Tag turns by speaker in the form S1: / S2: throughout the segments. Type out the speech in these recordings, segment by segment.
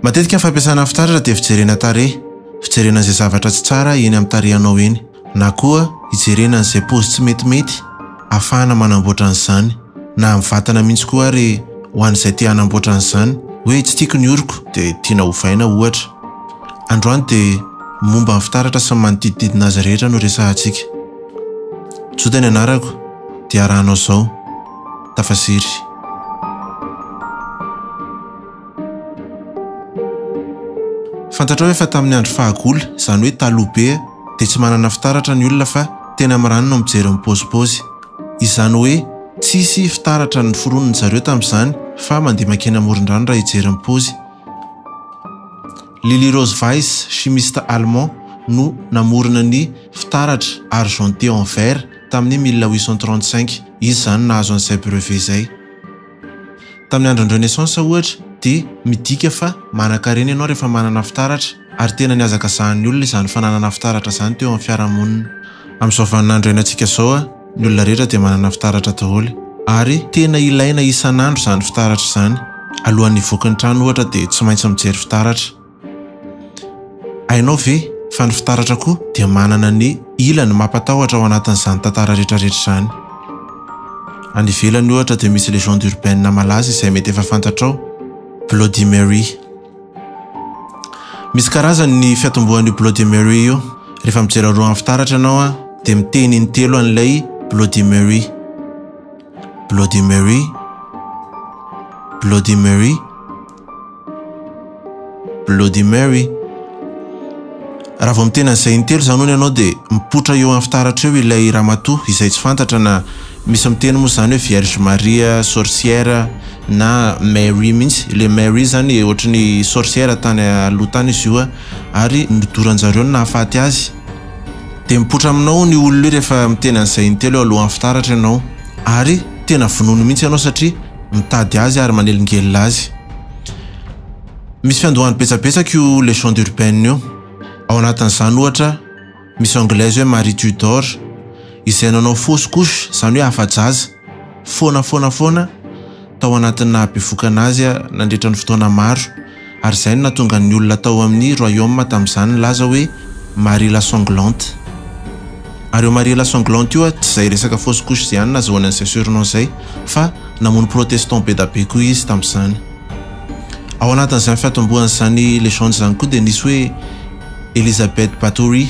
S1: Matetika ny fampiasana fitaratra dia fijerena tarehy, fijerena izay zavatra tsy tsara eny amin'ny tarehinao eny, na koa hijerena an'izay paozy tsy metimety ahafahana manamboatra an'izany, na amin'ny vatana mihitsy koa ary ho an'izay te hanamboatra an'izany, hoe tsy tiako ny oroko dia tiana hovaina ohatra. Androany dia momba ny fitaratra sy ny manodidididina azy rehetra no resahantsika. Joda ny anarako dia arahanao izao. Tafasiry. Fantatrao ve fa tamin'ny andro fahagola, izany hoe taloha be, dia tsy manana fitaratra ny olona fa tena amin'ny rano no mijery ny paozipaozy. Izany hoe tsisy fitaratra noforonin-dry zareo tamin'izany fa mandeha mankeny amoron-drano raha hijery ny paozy. Lily Rose Weiss, chimiste allemand, no namorona ny fitaratra argenté en verre tamin'ny 1835. Izy izany nahazo an'izay brevet izay. Tamin'ny andron'ny Renaissance ohatra dia midika fa manankarena ianao rehefa manana fitaratra ary tena nihazakazahan'ny olona izany fananana fitaratra izany teo amin'ny fiarahamonina. Amin'izao vaninandro iainantsika izao ny olona rehetra dia manana fitaratra daholo ary tena ilaina isan'andro izany fitaratra izany. Alohan'ny hivoaka ny trano ohatra dia tsy maintsy mijery fitaratra. Hainao ve fa ny fitaratra koa dia manana ny ilany mampatahotra ao anatin'izany tantara rehetrarehetra izany. Any ivelany ohatra dia misy légende urbaine malaza izay mety efa fantatrao, Bloody Mary. Misy karazany ny fiatombohan'io Bloody Mary io. Rehefa mijery alohan'ny fitaratra ianao dia miteny intelo an'ilay Bloody Mary. Bloody Mary, Bloody Mary. Bloody Mary. Raha vao miteny an'izay intelo izany hono ianao dia mipoitra eo amin'ny fitaratra eo ilay ramatoa izay tsy fantatra na misy miteny moa izany hoe Vierge Maria sorcière na Mary mihitsy. Ilay Mary izany ohatry ny sorcière tany aloha tany izy io ary nodoran-jareo no nahafaty azy. Dia mipoitra aminao hono io olona io rehefa miteny an'izay intelo eo alohan'ny fitaratra ianao ary tena vonoiny mihitsy ianao satria mitady azy ary manelingelina azy. Misy fiandohany betsabetsaka io légende urbaine io. Ao anatin'izany ohatra misy anglaise hoe Marie Tudor izay nanao fausse couche, izany hoe afa-jaza, foana foana foana tao anatin'ny naha-bevoka azy nandritra ny fotoana maro ary izay no nahatonga ny olona tao amin'ny royaume tamin'izany nilaza hoe Marie la sanglante. Ary io Marie la sanglante io tsy izay resaka fausse couche izay ihany nazahoany an'izay surnom izay fa namono protestant be da be koa izy tamin'izany. Ao anatin'izany fiatombohan'izany légende izany koa dia nisy hoe Elizabeth Bathory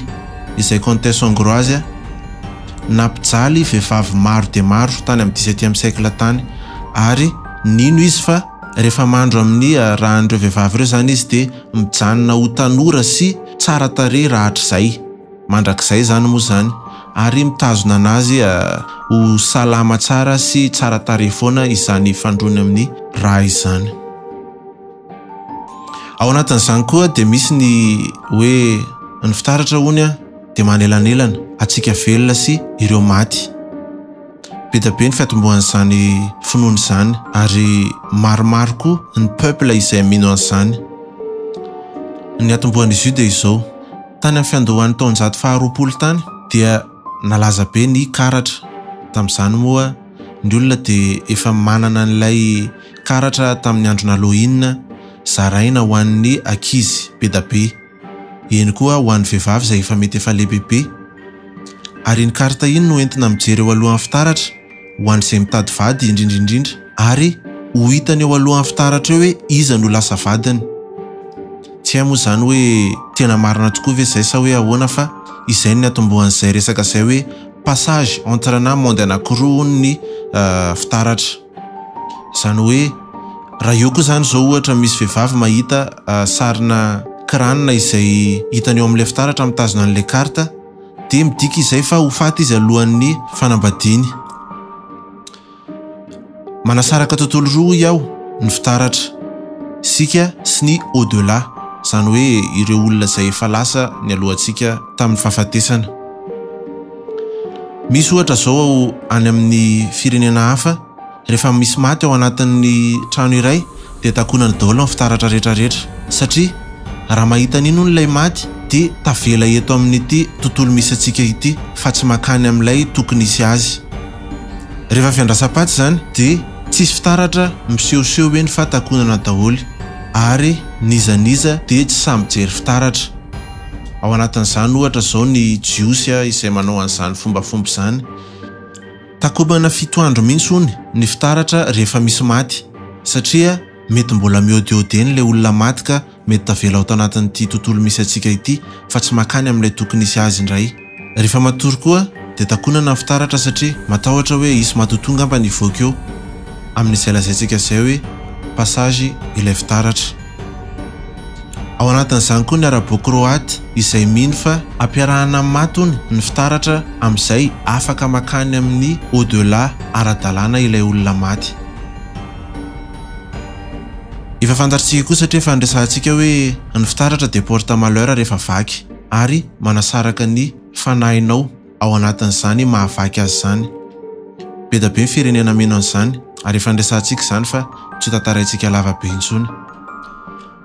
S1: izay comtesse hongroise nampijaly vehivavy maro dia maro tany amin'ny dix-septième siècle tany ary nino izy fa rehefa mandro amin'ny ràn'ireo vehivavy ireo izany izy dia mijanona ho tanora sy tsara tarehy rahatrizay, mandrakizay izany moa izany, ary mitazona anazy ho salama tsara sy tsara tarehy foana izany fandroany amin'ny rà izany. Ao anatin'izany koa dia misy ny hoe ny fitaratra hono dia manelanelana antsika velona sy ireo maty. Be dia be ny fiatombohan'izany finoana izany ary maromaro koa ny peuple izay mino an'izany. Ny atombohan'izy io dia izao, tany amin'ny fiandohan'ny taonjato faharoapolo tany dia nalaza be ny karatra, tamin'izany moa ny olona dia efa manana an'ilay karatra tamin'ny andron'ny Halloween zaraina ho an'ny ankizy be dia be. Eny koa ho an'ny vehivavy izay efa mety efa lehibebe. Ary iny carte iny no entina mijery eo alohan'ny fitaratra, ho an'izay mitady vady indrindra indrindra, ary ho hitany eo alohan'ny fitaratra eo hoe iza no lasa vadiny. Tsy hay moa izany hoe tena marina tokoa ve izay sa hoe ahoana fa izay no niatombohan'izay resaka izay hoe passage entre na monde anankiroa hono ny fitaratra. Izany hoe raha eo koa izany izao ohatra misy vehivavy mahita sarina crâne izay hitany eo amin'ilay fitaratra mitazona an'ilay carte dia midika izay fa ho faty izy alohan'ny fanambadiany. Manasaraka tontolo roa hoy aho ny fitaratra, isika sy ny au delà, izany hoe ireo olona izay efa lasa nialohantsika tamin'ny fahafatesana. Misy ohatra izao any amin'ny firenena hafa, rehefa misy maty ao anatin'ny trano iray dia takonany daholo ny fitaratra rehetra rehetra satria raha mahita an'iny hono ilay maty dia tavela eto amin'ity tontolo misy antsika ity fa tsy makany amin'ilay tokony hisy azy. Rehefa fiandrasam-paty izany dia tsisy fitaratra misehoseho eny fa takonana daholo. Ary n'iza n'iza dia tsy sahy mijery fitaratra. Ao anatin'izany ohatra izao ny Jiosy izay manao an'izany fombafomba izany. Takomana fito andro mihitsy hono ny fitaratra rehefa misy maty satria mety mbola miôdiôdy eny ilay olona maty ka mety tavela ao tanatin'ity tontolo misy antsika ity fa tsy makany amin'ilay tokony hisy azy indray. Rehefa matory koa dia takonana ny fitaratra satria matahotra hoe hisy matotoa ngamba ny hivoaka eo amin'izay lazaintsika izay hoe passage ilay fitaratra. Ao anatin'izany koa ny Arabo-Kroaty izay mino fa ampiarahana amin'ny maty hono ny fitaratra amin'izay afaka makany amin'ny au-delà ara-dalàna ilay olona maty. Efa fantatritsika koa satria efa niresahantsika hoe ny fitaratra dia porte malheur rehefa vaky ary manasaraka ny fanahinao ao anatin'izany mahavaky azy izany. Be da be ny firenena mino an'izany ary efa niresahantsika izany fa tsy ho tantaraintsika lava be intsony.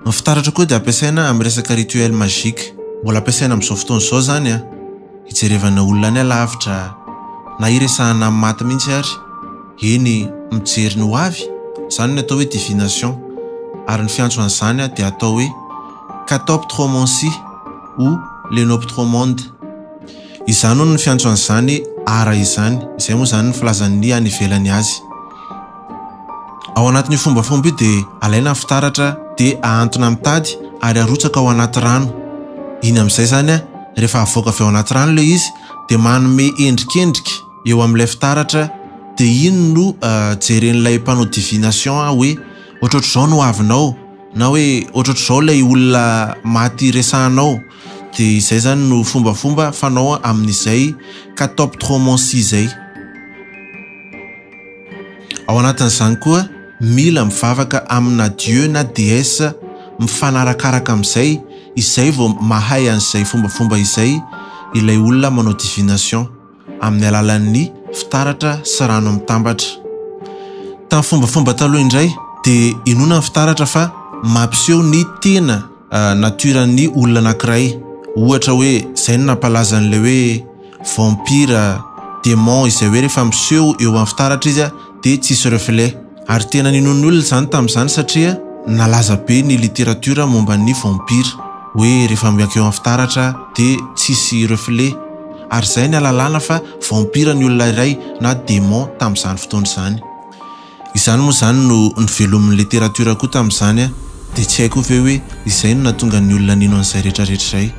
S1: Ny fitaratra koa dia ampiasaina amin'ny resaka rituel magique. Mbola ampiasaina amin'izao fotoana izao izany an! Hijerevana olona any alavitra na hiresahana amin'ny maty mihitsy ary. Eny, mijery ny ho avy, izany ny atao hoe divination. Ary ny fiantso an'izany dia atao hoe catoptromancie ou lenoptromande. Izany hono ny fiantso an'izany art izany, izay moa izany ny filazan'ny any ivelany azy. Ao anatin'io fombafomba io dia alaina ny fitaratra dia ahantona amin'ny tady ary arotsaka ao anaty rano. Iny amin'izay izany rehefa avoaka avy ao anaty rano ilay izy dia manome endrikendrika eo amin'ilay fitaratra dia iny no jeren'ilay mpanao divination hoe ohatrohatr'izao no avinao na hoe ohatrohatr'izao ilay olona maty resahanao dia izay izany no fombafomba fanao amin'izay catoptromancie izay. Ao anatin'izany koa mila mivavaka amina dieu na déesse mifanarakaraka amin'izay izay vao mahay an'izay fombafomba izay ilay olona manao divination amin'ny alalan'ny fitaratra sy rano mitambatra. Tamin'ny fombafomba taloha indray dia inoana ny fitaratra fa mampiseho ny tena natiora-n'ny olona anankiray. Ohatra hoe izay no nampalaza an'ilay hoe vampire, démon izay hoe rehefa miseho eo amin'ny fitaratra izy dia tsisy reflet. Ary tena ninoan'ny olona izany tamin'izany satria nalaza be ny littérature momba ny vampire hoe rehefa miakeo amin'ny fitaratra dia tsisy reflet. Ary izay ny ahalalana fa vampire ny olona iray na démon tamin'izany fotoana izany. Izany moa izany no novelomin'ny literatiora koa tamin'izany dia tsy hay koa ve hoe izay no nahatonga ny olona nino an'izay rehetra rehetra izay.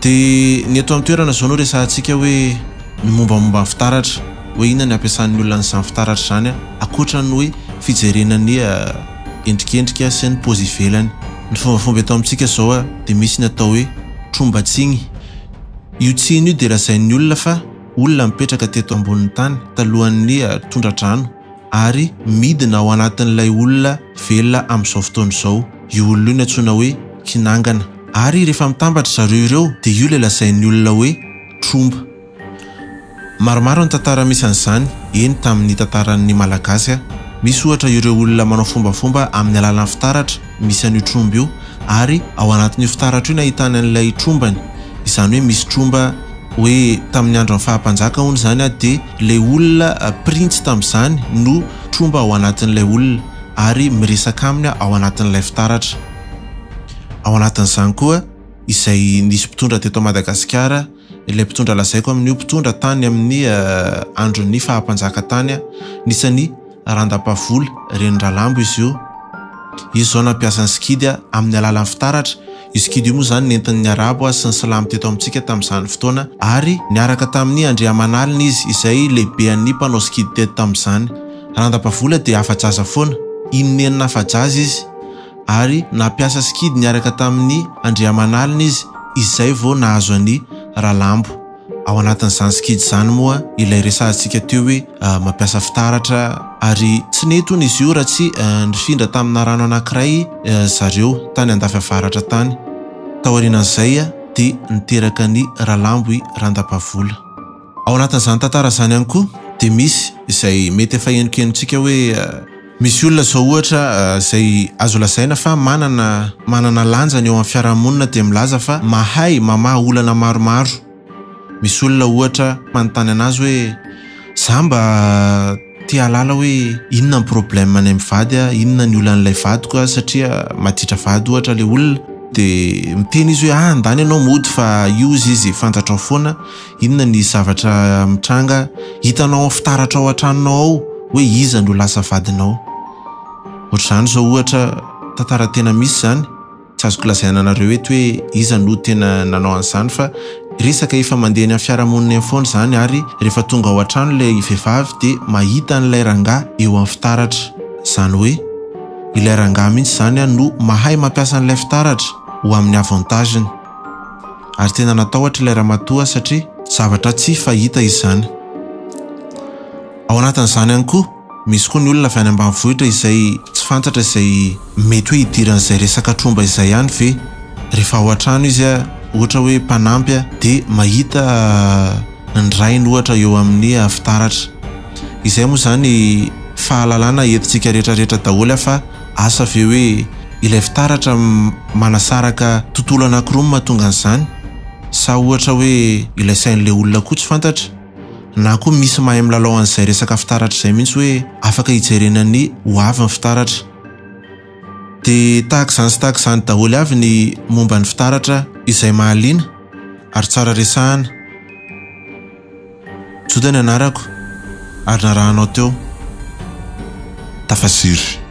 S1: Dia ny eto an-toerana izao no resahantsika hoe ny mombamomba ny fitaratra, hoe inona ny ampiasan'ny olona an'izany fitaratra izany ankoatra ny hoe fijerena ny endrikendrika sy ny paozy ivelany. Ny fombafomba eto amintsika izao dia misy ny atao hoe tromba tsiny. Io tsiny io dia lazain'ny olona fa olona mipetraka teto ambonin'ny tany talohan'ny tondra-drano ary midina ao anatin'ilay olona velona amin'izao fotoana izao. Io olona io no antsoina hoe kinangana. Ary rehefa mitambatra zareo ireo dia io ilay lazain'ny olona hoe tromba. Maromaro ny tantara misy an'izany, eny tamin'ny tantaran'ny Malagasy. Misy ohatra ireo olona manao fombafomba amin'ny alalan'ny fitaratra misy an'io tromba io ary ao anatin'io fitaratra io no ahitany an'ilay trombany, izany hoe misy tromba hoe tamin'ny andron'ny faha-mpanjaka hono izany dia ilay olona printsy tamin'izany no tromba ao anatin'ilay olona ary miresaka aminy ao anatin'ilay fitaratra. Ao anatin'izany koa izay nisy mpitondra teto Madagasikara, ilay mpitondra lazaiko amin'io mpitondra tany amin'ny andron'ny faha-mpanjaka tany, nisan'ny Randapavola, renin-dRalambo izy io. Izy izao nampiasa ny sikidy amin'ny alalan'ny fitaratra. Io sikidy io moa izany nentin'ny Arabo sy ny Silamo teto amintsika tamin'izany fotoana ary niaraka tamin'i Andriamanalina izy izay lehibean'ny mpanao sikidy teto tamin'izany. Randapavola dia afa-jaza foana, inonenina afa-jaza izy ary nampiasa sikidy niaraka tamin'i Andriamanalina izy izay vao nahazo an'i Ralambo. Ao anatin'izany sikidy izany moa ilay resahantsika teo hoe mampiasa fitaratra ary tsy nety hono izy io raha tsy nifindra tamina rano anankiray zareo tany andafy avaratra tany. Taorianan'izay dia niteraka an'i Ralambo i Randapavola. Ao anatin'izany tantara izany ihany koa dia misy izay mety efa henokenontsika hoe misy olona izao ohatra izay azo lazaina fa manana manana lanjany eo amin'ny fiarahamonina dia milaza fa mahay mamaha olana maromaro. Misy olona ohatra manontany anazy hoe za mba te hahalala hoe inona ny problème any amin'ny vady a, inona ny olan'ilay vadiko a, satria maditra vady ohatra ilay olona, dia miteny izy hoe ah andany ianao mody fa io izy izy fantatrao foana inona ny zavatra mitranga, hitanao ao fitaratra ao an-tranonao ao hoe iza no lasa vadinao. Ohatr'izany izao ohatra tantara tena misy izany. Tsy azoko lazaina anareo eto hoe iza no tena nanao an'izany fa resaka efa mandeha eny amin'ny fiarahamonina eny foana izany ary rehefa tonga ao an-trano ilay vehivavy dia mahita an'ilay rangahy eo amin'ny fitaratra. Izany hoe ilay rangahy mihitsy izany no mahay mampiasa an'ilay fitaratra ho amin'ny avantage-ny. Ary tena natahotra ilay ramatoa satria zavatra tsy fahita izany. Ao anatin'izany ihany koa. Misy koa ny olona avy any ambanivohitra izay tsy fantatra izay mety hoe hidiran'izay resaka tromba izay ihany ve? Rehefa ao an-trano izy ohatra hoe mpanampy dia mahita ny rainy ohatra eo amin'ny fitaratra. Izay moa izany fahalalana entintsika rehetra rehetra daholo fa asa ve hoe ilay fitaratra manasaraka tontolo anankiroa no mahatonga an'izany sa ohatra hoe ilay sain'ilay olona koa tsy fantatra? Na koa misy mahay milalao an'izay resaka fitaratra izay mihitsy hoe afaka hijerena ny ho avy ny fitaratra. Dia tahaka izany sy tahaka izany daholo avy ny momba ny fitaratra izay mahaliana ary tsara resahana. Joda ny anarako ary narahanao teo. Tafaziry.